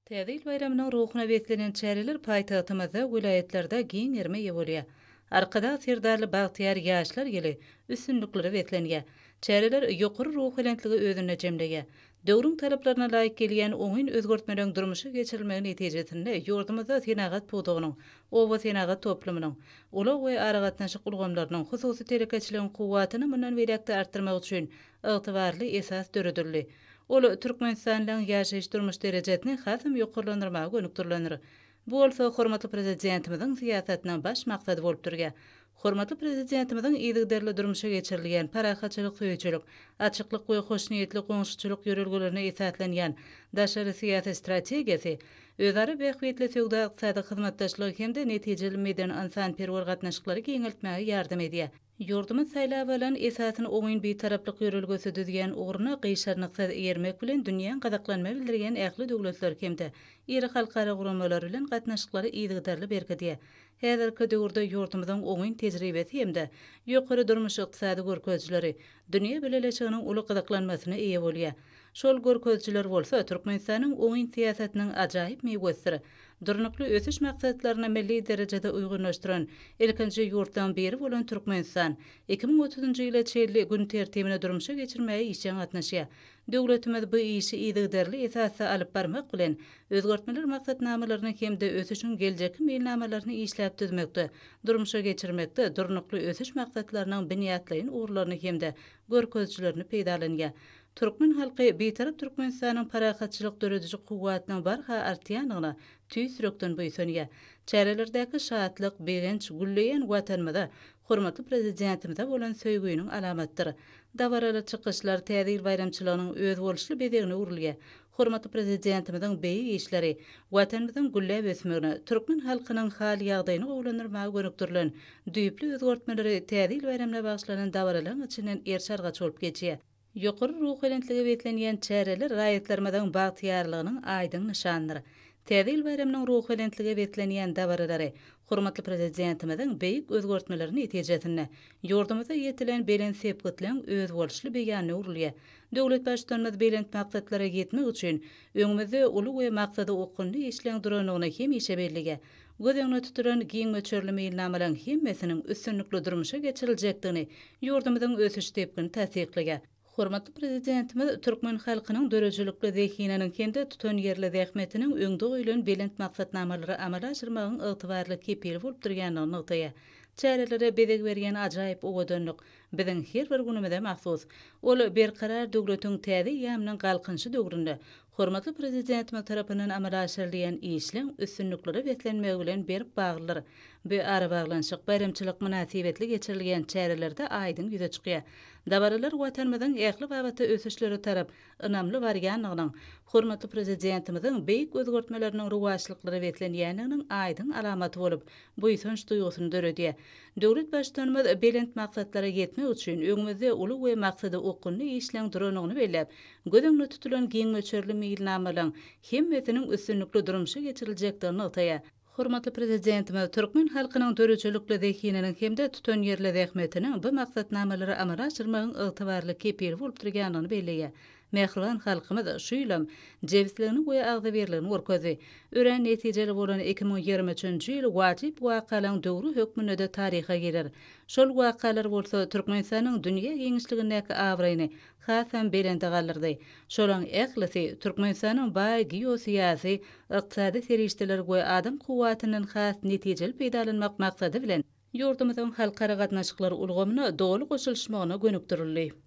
Täze ýyl baýramynyň ruhuna beslenen çäreler paýtagtymyzda, welaýatlarda giň gerime eýe bolýar. Arkadag Serdarly bagtyýar ýaşlar ýyly üstünliklere beslenýär. Çäreler ýokary ruhubelentligi özünde jemleýär. Döwrüň talaplaryna laýyk gelýän oňyn özgertmeleriň durmuşa geçirilmegi netijesinde ýurdumyzda senagat pudagynyň, oba senagat toplumynyň, ulag we aragatnaşyk ulgamlarynyň, hususy telekeçiligiň kuwwatyny mundan beýläk-de artdyrmak üçin ygtybarly esas döredildi. Ol türkmenistanlylaryň ýaşaýyş-durmuş derejesini hasam ýokarlandyrmaga gönükdirilendir. Bu bolsa hormatly Prezidentimiziň syýasatynyň baş maksady bolup durýar. Hormatly Prezidentimiziň yzygiderli durmuşa geçirilýän parahatçylyk söýüjilik, açyklyk we hoşniýetli goňşuçylyk ýörelgelerine esaslanýan daşary syýasy strategiýasy özara bähbitli söwda-ykdysady hyzmatdaşlygy hem-de netijeli medeni-ynsanperwer gatnaşyklary giňeltmäge ýardam edýär. Ýurdumyz saýlap alan esasyny oňyn Bitaraplyk ýörelgesi düzýän ugruna gyşarnyksyz eýermek bilen dünýäň gyzyklanma bildirýän ähli döwletler hem-de iri halkara guramalary bilen gatnaşyklary yzygiderli berkidýär. Häzirki döwürde ýurdumyzyň oňyn tejribesi hem-de ýokary durmuş-ykdysady görkezijileri dünýä bileleşiginiň uly gyzyklanmasyna eýe bolýar. Şol görkezijiler bolsa Türkmenistanyň oňyn syýasatynyň ajaýyp miwesidir. Durnukly ösüş maksatlaryny milli derejede uýgunlaşdyran ilkinji ýurtlaryň biri bolan Türkmenistan 2030-njy ýyla çenli gün tertibini durmuşa geçirmäge işjeň gatnaşýar. Döwletimiz bu işi yzygiderli esasda alyp barmak bilen, özgertmeler maksatnamalaryny hem-de ösüşiň geljekki meýilnamalaryny işläp düzmekde, durmuşa geçirmekde Durnukly ösüş maksatlarynyň binýatlaýyn ugurlaryny hem-de görkezijilerini peýdalanýar. Türkmen halky Bitarap Türkmenistanyň parahatçylyk dörediji kuwwatynyň barha artýandygyna tüýs ýürekden buýsanýar. Çärelerdäki şatlyk, begenç gülleýän Watanymyza, hormatly Prezidentimize bolan söýginiň alamatydyr. Dabaraly çykyşlar Täze ýyl baýramçylygynyň özboluşly bezegine öwrülýär. Hormatly Prezidentimiziň beýik işleri Watanymyzyň gülläp ösmegine, türkmen halkynyň hal-ýagdaýyny gowulandyrmaga gönükdirilen düýpli özgertmeleri Täze ýyl baýramyna bagyşlanan dabaralaryň içinden eriş-argaç bolup geçýär. Ýokary ruhubelentlige beslenýän çäreler raýatlarymyzyň bagtyýarlygynyň aýdyň nyşanydyr. Täze ýyl baýramynyň ruhubelentlige beslenýän dabaralary hormatly Prezidentimiziň beýik özgertmeleri netijesinde ýurdumyzda ýetilen belent sepgitleň özboluşly beýanyna öwrülýär. Döwlet Baştutanymyz belent maksatlara ýetmek üçin öňümizde uly we maksada okgunly işleň durandygyny hemişe belleýär. Göz öňünde tutulan giň möçberli meýilnamalaryň hemmesiniň üstünlikli durmuşa geçiriljekdigini ýurdumyzyň ösüş depgini tassyklaýar. Hormatly Prezidentimiz türkmen halkynyň döredijilikli zehininiň hem-de tutanýerli zähmetiniň öňde goýlan belent maksatnamalary amala aşyrmagyň ygtybarly kepili bolup durýandygyny nygtaýar. Çärelere bezeg berýän ajaýyp owadanlyk biziň her bir günümize mahsus. Ol Berkarar döwletiň täze eýýamynyň Galkynyşy döwründe Hormatly Prezidentimiz tarapyndan amala aşyrylýan işleň üstünliklere beslenmegi bilen berk baglydyr. Bu arabaglanyşyk baýramçylyk mynasybetli geçirilýän çärelerde aýdyň ýüze çykýar. Dabaralar Watanymyzyň ähli babatda ösüşlere tarap ynamly barýandygynyň, hormatly Prezidentimiziň beýik özgertmeleriniň rowaçlyklara beslenýändiginiň aýdyň alamaty bolup, buýsanç duýgusyny döredýär. Döwlet Baştutanymyz belent maksatlara ýetmek üçin öňümizde uly we maksada okgunly işleň durandygyny belläp, göz öňünde tutulan giň möçberli meýilnamalaryň hemmesiniň üstünlikli durmuşa geçiriljekdigini nygtaýar. Hormatly Prezidentimiz türkmen halkynyň döredijilikli zehininiň hem-de tutanýerli zähmetiniň bu maksatnamalary amala aşyrmagyň ygtybarly kepili bolup durýandygyny belleýär. Mähriban halkymyz şu ýylam jebisligini we agzybirligini görkezdi. Örän netijeli bolan 2023-nji ýyl wajyp wakalaryň döwri hökmünde-de taryha girer. Şol wakalar bolsa Türkmenistanyň dünýä giňişligindäki abraýyny hasam belende galdyrdy. Şolaň ählisi Türkmenistanyň baý geosyýasy, ykdysady serişdeler we adam kuwwatyndan has netijeli peýdalanmak maksady bilen, ýurdumyzyň halkara gatnaşyklar ulgamyna doly goşulyşmagyna gönükdirildi.